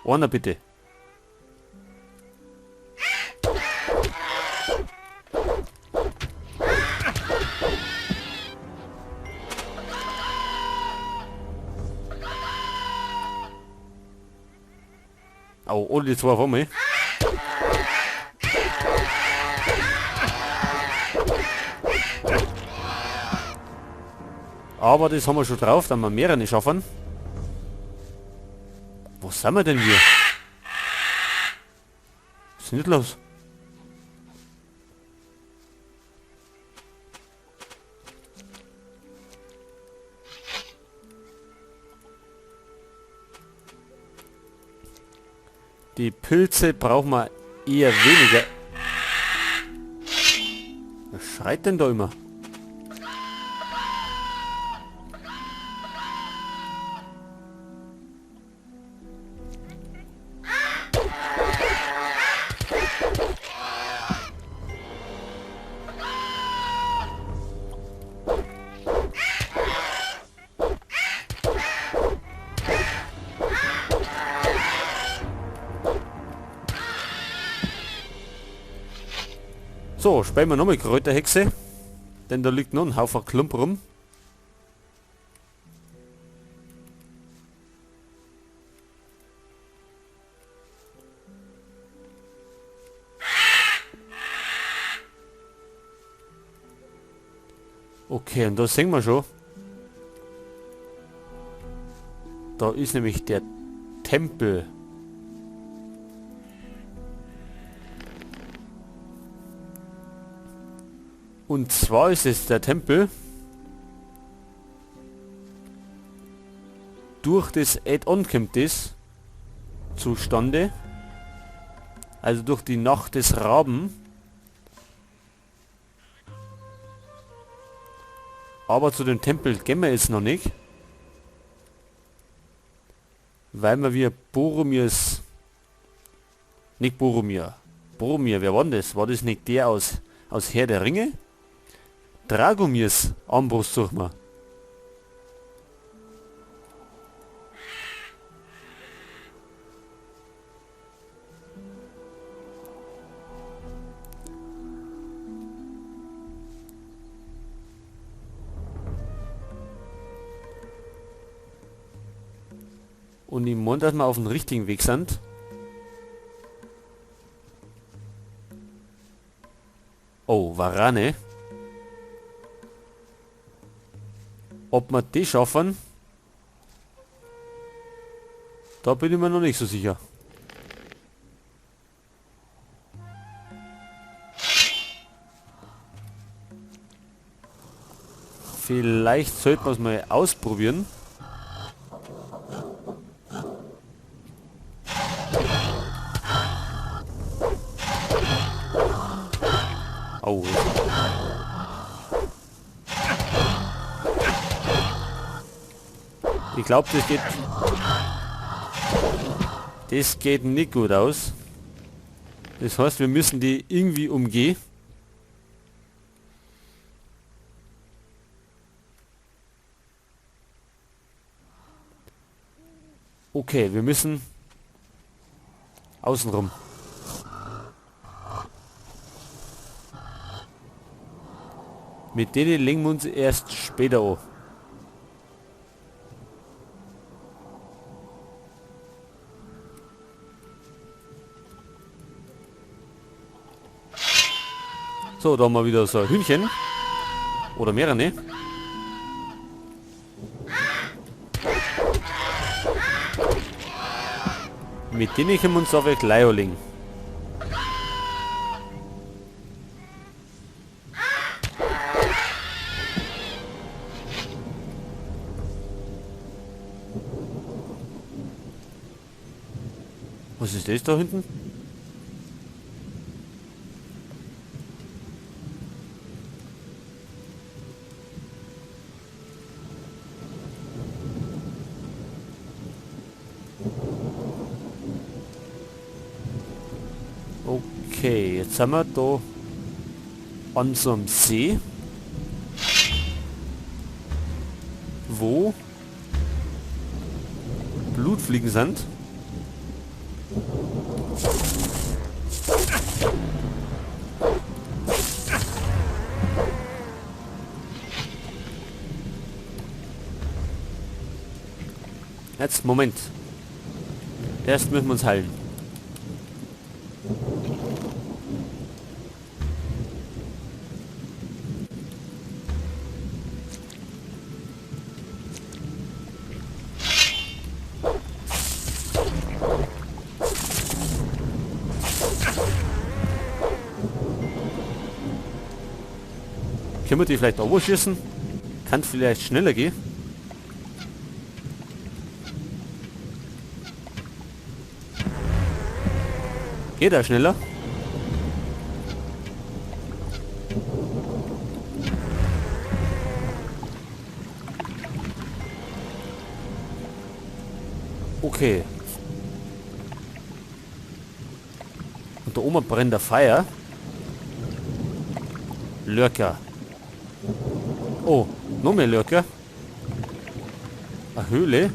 Einer bitte. Au, oh, die zwei vor mir. Aber das haben wir schon drauf, dann wir mehrere schaffen. Wo sind wir denn hier? Was ist denn nicht los? Die Pilze brauchen wir eher weniger. Was schreit denn da immer? So, spielen wir nochmal Kräuterhexe. Denn da liegt noch ein Haufen Klump rum. Okay, und da sehen wir schon. Da ist nämlich der Tempel. Und zwar ist es der Tempel durch das Add-on kommt das zustande. Also durch die Nacht des Raben. Aber zu dem Tempel gehen wir jetzt noch nicht. Weil wir wie Boromirs... Nicht Boromir. Boromir, wer war denn das? War das nicht der aus Herr der Ringe? Dragomirs Armbrust suchen wir. Und ich meine, dass wir auf dem richtigen Weg sind. Oh, Warane. Ob wir die schaffen? Da bin ich mir noch nicht so sicher. Vielleicht sollten wir es mal ausprobieren. Oh. Ich glaub, das geht nicht gut aus. Das heißt, wir müssen die irgendwie umgehen. Okay, wir müssen außenrum. Mit denen legen wir uns erst später an. So, da haben wir wieder so ein Hühnchen. Oder mehrere, ne? Mit denen können wir uns aber gleich anlegen. Was ist das da hinten? Okay, jetzt sind wir da an so einem See, wo Blutfliegen sind. Jetzt, Moment. Erst müssen wir uns heilen. Können wir die vielleicht auch schießen? Kann vielleicht schneller gehen. Geht er schneller? Okay. Und da oben brennt der Feuer. Lurker. Oh, noch mehr Lurker. Eine Höhle.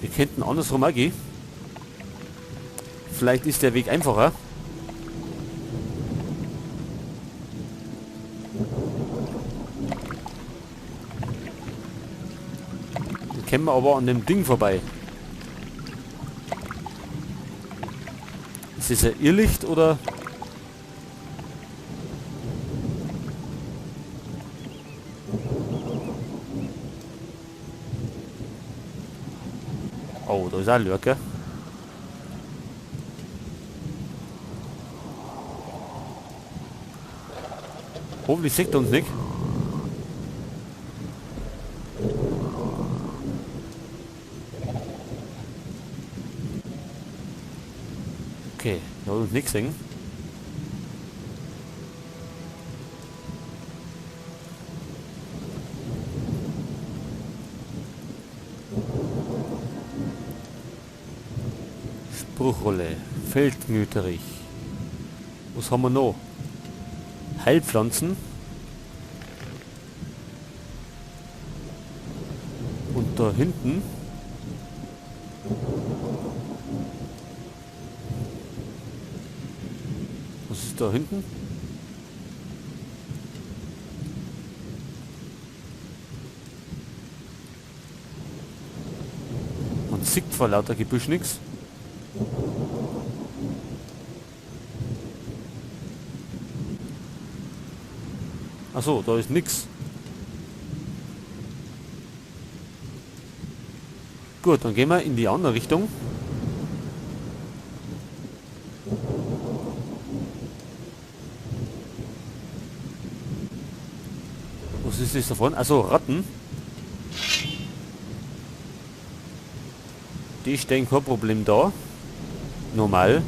Wir könnten andersrum auch gehen. Vielleicht ist der Weg einfacher. Dann kämen wir aber an dem Ding vorbei. Ist das ein Irrlicht oder... Oh, da ist auch ein Lurker. Hoffentlich sieht er uns nicht. Okay, er hat uns nicht gesehen. Spruchrolle, Feldmüterich. Was haben wir noch? Heilpflanzen. Und da hinten Was ist da hinten? Man sieht vor lauter Gebüsch nix. Achso, da ist nix. Gut, dann gehen wir in die andere Richtung. Was ist das davon? Achso, Ratten. Die stellen kein Problem da. Normal.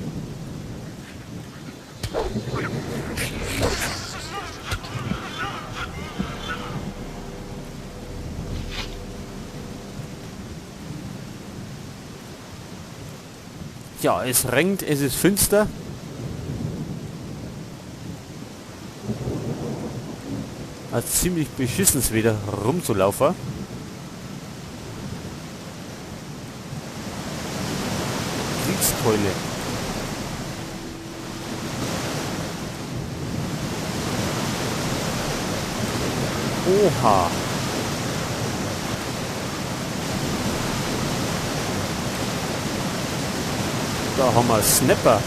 Ja, es regnet, es ist finster. Ein ziemlich beschissenes Wetter rumzulaufen. Kriegskeule. Oha. Da haben wir Snapper.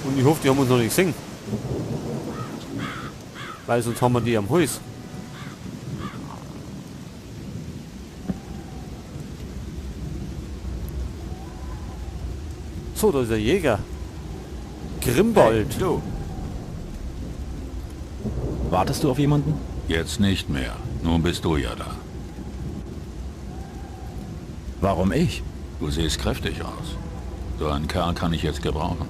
Und ich hoffe, die haben uns noch nicht gesehen. Weil sonst haben wir die am Hals. So, da ist der Jäger. Grimbald. Hey, du. Wartest du auf jemanden? Jetzt nicht mehr. Nun bist du ja da. Warum ich? Du siehst kräftig aus. So einen Kerl kann ich jetzt gebrauchen.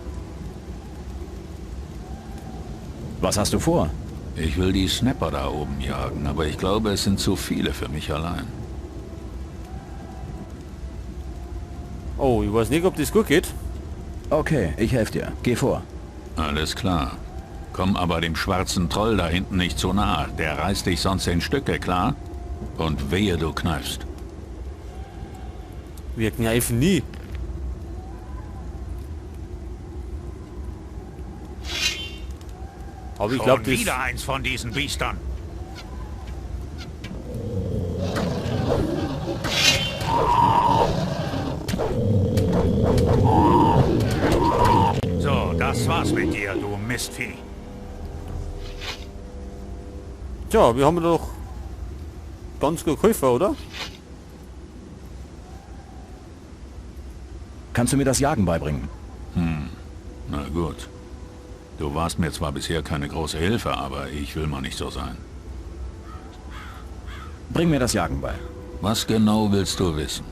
Was hast du vor? Ich will die Snapper da oben jagen, aber ich glaube, es sind zu viele für mich allein. Oh, ich weiß nicht, ob das gut geht. Okay, ich helfe dir. Geh vor. Alles klar. Komm aber dem schwarzen Troll da hinten nicht zu nahe. Der reißt dich sonst in Stücke, klar? Und wehe, du kneifst. Wir kneifen nie. Aber ich Schon glaube, das... wieder eins von diesen Biestern. So, das war's mit dir, du Mistvieh. Tja, wir haben doch ganz gut geholfen, oder? Kannst du mir das Jagen beibringen? Na gut. Du warst mir zwar bisher keine große Hilfe, aber ich will mal nicht so sein. Bring mir das Jagen bei. Was genau willst du wissen?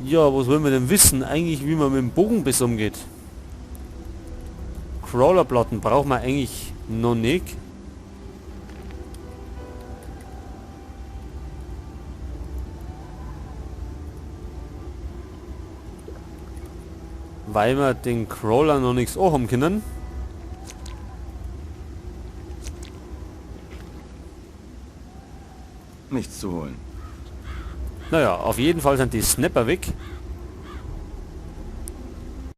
Ja, was wollen wir denn wissen? Eigentlich, wie man mit dem Bogen besser umgeht. Crawlerplatten braucht man eigentlich noch nicht. Weil wir den Crawler noch nichts anhaben können. Nichts zu holen. Naja, auf jeden Fall sind die Snapper weg.